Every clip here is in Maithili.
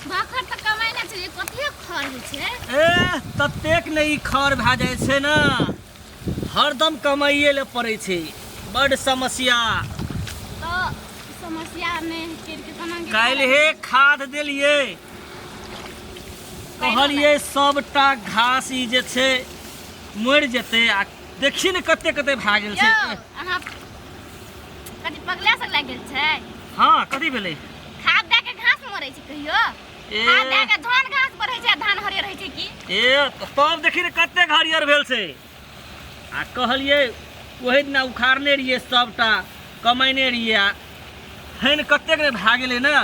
भाखर तऽ कमाइ नहि छै कते खर होइ छै। ए ततेक ने ई खर भए जाइ छै ने, हरदम कमाइए लए पड़ै छै, बड्ड समस्या। तऽ समस्या नहि करि के केना के? काल्हि खाद देलियै, कहलियै सबटा घास ई जे छै मरि जेतै, आ देखी ने कते कते भए गेल छै। यौ अहाँ कथी पगला से लागि गेल छै? हँ, कथी भेलै? खाद दए के घास मरै छै कहियो? ए खाद दए के धान घास बढ़ै छै आ धान हरियर होइ छै की? ए तब देखी ने कतेक हरियर भेल छै। आ कहलियै ओहि दिना उखाड़ने रहियै, सबटा कमैने रहियै, आ फेन कतेक ने भए गेलै ने।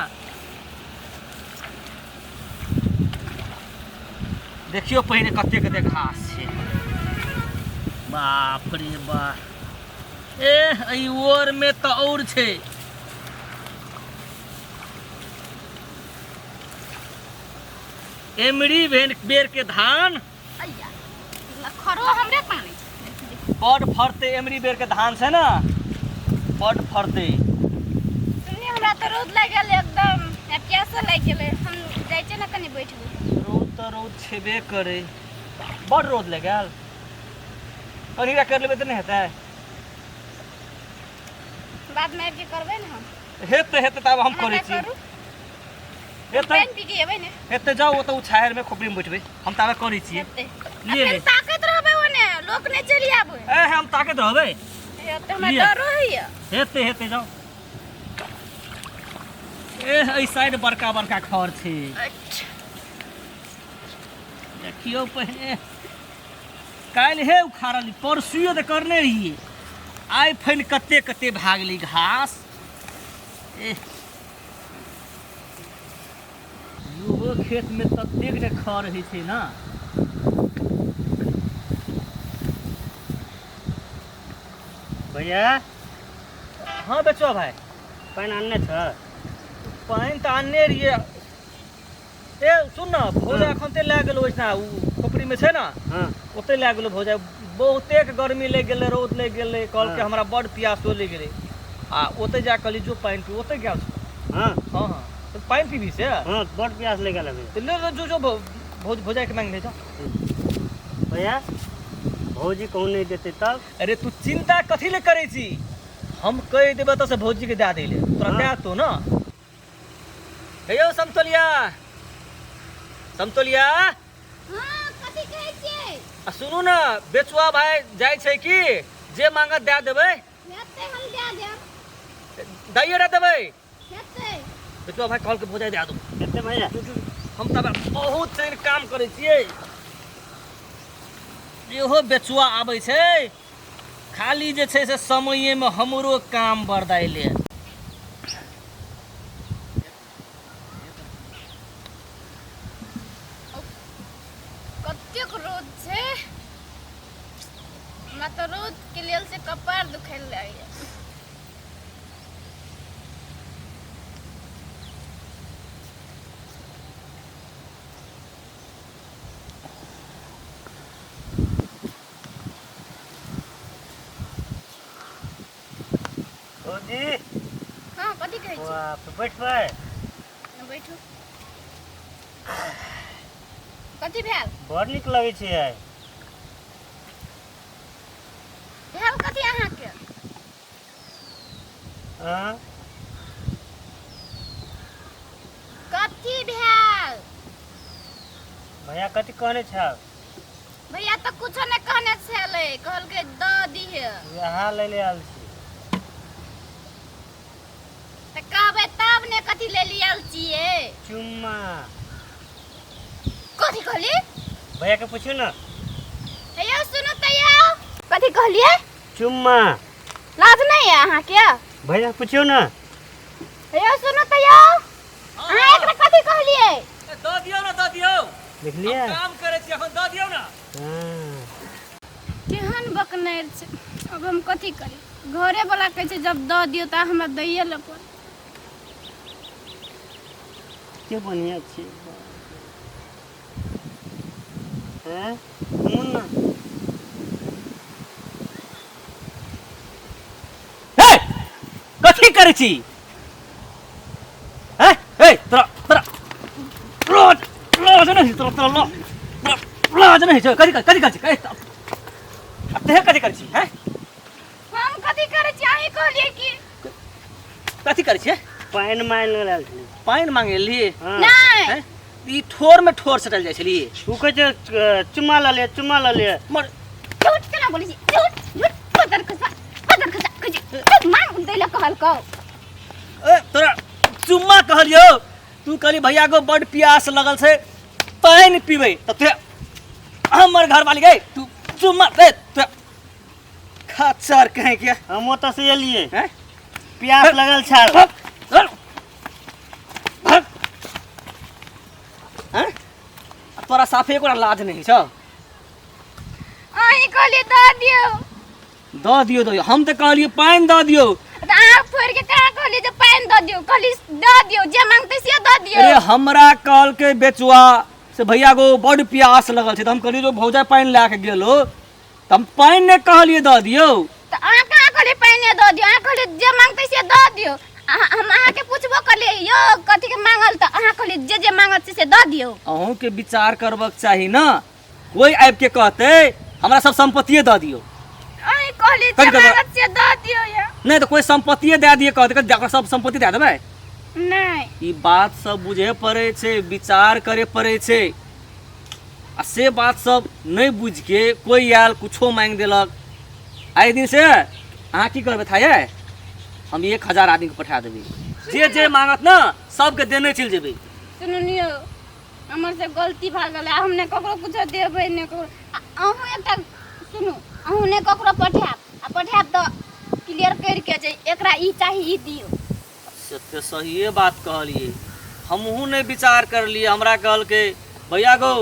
देखियौ पहिने कते कते घास छै। बाप रे बाप, ए एहि ओरमे तऽ और छै। एमरी भेल बेर के धान। अय्या खरो हमरे पानी छै। बड फरते एमरी बेर के धान छै ने, बड फरते। सुनी, हमरा तऽ रौद लागि गेल एकदम आ प्यासो लागि गेलै। हम जाइ छियै ने कनि बैठबै। रौद तऽ रौद छेबे करै, बड रौद लागि गेल। कनि कर लेबै तऽ नहि हेतै? बादमे आबि के करबै ने हम। हेतै हेतै, तऽ आब हम अहाँ करै तऽ छी। करू। हेतै। पानि पी के एबै ने। हेतै, जाउ ओतऽ ओ छाहरिमे खोपड़ीमे बैठबै, हम ताबे करै छियै। हेतै। लिए अखन ले। ताकत रहबै ओने लोक नहि चलि आबै। ए हम ताकत रहबै। हेतै, हमरा लिए। डरो होइए। हेतै हेतै, जाउ। ए एहि साइड बड़का बड़का खर छै। अच्छा। देखियौ पहिने काल्हि हे उखाड़ल, परसुओ तऽ करने रहियै, आइ फेन कते कते भए गेलै घास। एह इहो खेतमे ततेक ने खर होइ छै ने। भैया। हाँ बेचुआ भाई। पानि आनने छ? पानि तऽ आनने रहियै। ए सुन ने भौजा, एखन ते लए गेलो ओहिठाम ओ खोपड़ीमे छै ने। हाँ। ओतै लए गेलो भौजा, बहुतेक गर्मी लागि गेलै, रौद लागि गेलै, कहलकै हमरा बड्ड प्यासो लागि गेलै, आ ओतै जा कहली जो पानि पी, ओतै गेल छौ। हाँ। हाँ हाँ, तऽ पानि पीबी से? हाँ, बड्ड प्यास लागि गेल अभी। तऽ ले ले, जो जो भौजाके मांगि ले जा। भैया, भौजी कहूँ नहि देतै तब? अरे तू चिंता कथी ले करै छी? हम कहि देबै तऽ से भौजीके दए दै ले तोरा। हाँ। दए देतौ ने। हे यौ समतोलिया, समतोलिया। हाँ, कथी कहै छियै? आ सुनू ने, बेचुआ भाय जाइ छै कि जे मांगत दए देबै? हेतै, हम दए देब। दैये दए देबै? हेतै। बेचुआ भाय कहलकै भौजाइ दए दू। हेतै भैया। हम तब बहुत दिन काम करै छियै, इहो बेचुआ आबै छै, खाली जे छै से समयेमे हमरो काम बरदाइले। कतेक रौद छै, हमरा तऽ रौदके लेल से कपार दुखै लागैए। भौजी। हाँ, कथी कहै छी? बाप, बैठबै? बैठू। कथी भेल? बड़ नीक लगै छै आइ। भेल कथी अहाँके? हाँ। कथी भेल? भैया कथी कहने छौ? भैया तऽ कुछो नहि कहने छलै, कहलकै दऽ दिहे। वएह लै ले आयल छी। तऽ कहबै तब ने कथी ले आयल छियै। चुम्मा। कथी कहली? भैया के पूछू ने। हे यौ सुनू तऽ यौ, कथी कहलियै? चुम्मा। लाज नहि यऽ अहाँके? भैया पूछियौ ने। हे यौ सुनू तऽ यौ, अहाँ एकरा कथी कहलियै? दऽ दियौ ने, दऽ दियौ। देखलियै? हम काम करै छी एखन, दऽ दियौ ने। हाँ। केहन बकनेर छै। अब हम कथी करी? घरे वाला कहै छै जब दऽ दियौ तऽ हमरा दैये लए पड़त। के बढ़िया छै। हैं सुन ना। हे कथी करै छी? हे हे, तोरा तोरा नहि छै। कथी कथी करै छी? तेहे कथी करै छी हैं? हम कथी करै छी? अहीं कहलियै कि कथी करै छियै? पानि मारि आयल छलै। पानि मांगे लिए? हँ। नहि। हैं? ई ठोर में ठोर सटल जाइ छलियै। ओ कहै छै चुम्मा लऽ ले, चुम्मा लऽ ले। मर। झूठ केना बोलै छी? झूठ झूठ, पतर खसा पतर खसा कहै छी, मांग दै लए कहलकौ। ए तोरा चुम्मा कहलियौ, तू कहली भैया को बड प्यास लगल छै, पानि पीबै, तऽ तू हमर घरवाली गई तू चुम्मा दे तू खच्चर कहीं के। हम ओतऽ से एलियै। हैं? प्यास लगल छल। भाग, भाग, भाग। हैं? आ तोरा साफे एकोटा लाज नहीं छौ। अहीं कहलियै दऽ दियौ। दऽ दियौ, दऽ दियौ। हम तऽ कहलियै पानि दऽ दियौ। तऽ अहाँ फोड़ि के कहाँ कहलियै जे पानि दऽ दियौ? कहली दऽ दियौ, जे मांगतै से दऽ दियौ। अरे हमरा कहलकै बेचुआ से भैया गो बड प्यास लगल छै, तऽ हम कहलियै जो भौजा पानि लए के गेलो, तऽ हम पानि नहि कहलियै दऽ दियौ। तऽ अहाँ कहाँ कहलियै पानि दऽ दियौ? अहाँ कहलियै जे मांगतै से दऽ दियौ। हम अहाँके पुछबो करलियै यौ कथीके मांगल, तऽ अहाँ कहलियै जे जे मांगत छै से दऽ दियौ। अहूँके विचार करबक चाही ने, कोइ आबि के कहतै हमरा सब सम्पत्तिये दऽ दियौ। अहीं कहलियै कथी जे करबै? मांगत से दऽ दियौ या। नहि तऽ कोइ सम्पत्तिये दए दियै कहतै, कहतै, सब सम्पत्ति दए देबै? नहि। ई बात सब बुझे पड़ै छै, विचार करे पड़ै छै, आ से बात सब नहि बुझिके कोइ आयल कुछो मांगि देलक। आइ दिन से अहाँ की करबै थाये, हम 1000 आदमीके पठा देबै, जे जे मांगत ने सबके देने चलि जेबै। सुनू नियौ, हमर से गलती भए गेलै, हम नहि ककरो कुछो देबै, नहि ककरो। आ अहूँ एकटा सुनू, अहूँ नहि ककरो पठायब, आ पठायब तऽ क्लियर करिके जे एकरा ई चाही ई दियौ। से तऽ सहिए बात कहलियै, हमहूँ नहि विचार करलियै। हमरा कहलकै भैया गौ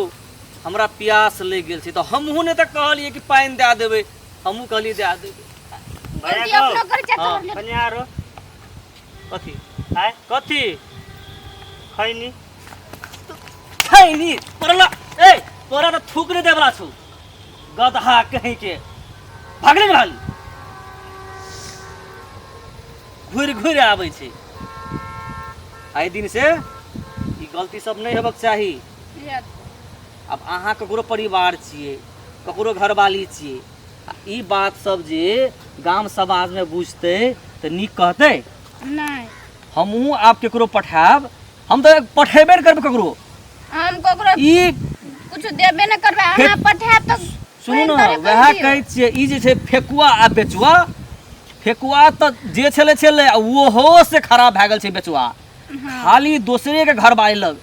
हमरा प्यास लागि गेल छै, तऽ हमहूँ नहि तऽ कहलियै कि पानि दए देबै, हमहूँ कहलियै दए देबै। भैया गलती गौ अपनो करै छै। हाँ। तोहर कनि आरो। कथी? आय। कथी? खैनी। खैनी तोरा? ए तोरा तऽ थूक नहि देवला छौ, गदहा कहीं के। भागले ने भागली, घुरि घुरि आबै छै। एहि दिन से ई गलती सब नहि हेबाक चाही। आब अहाँ ककरो परिवार छियै, ककरो घरवाली छियै, आ ई बात सब जे गाम समाजमे बुझतै तऽ नीक कहतै? नहि। हमहूँ आब ककरो पठायब, हम तऽ पठेबे नहि करबै ककरो। हम ककरो ई कुछ देबे नहि करबै। अहाँ पठायब तऽ सुनू ने, पानि तरे वएह करि दियौ। कहै छियै, ई जे छै फेकुआ आ बेचुआ, फेकुआ तऽ जे छलै छलै, आ ओहो से खराब भए गेल छै बेचुआ। खाली दोसरेके घरवाली लग,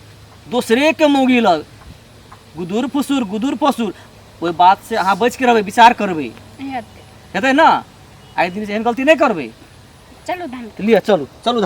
दोसरेके मौगी लग गुदुर फुसुर गुदुर फुसुर। ओहि बात से अहाँ बचि के रहबै, विचार करबै। हेतै। हेतै ने? आइ दिन से एहन गलती नहि करबै। चलू धान। लिअ, चलू चलू।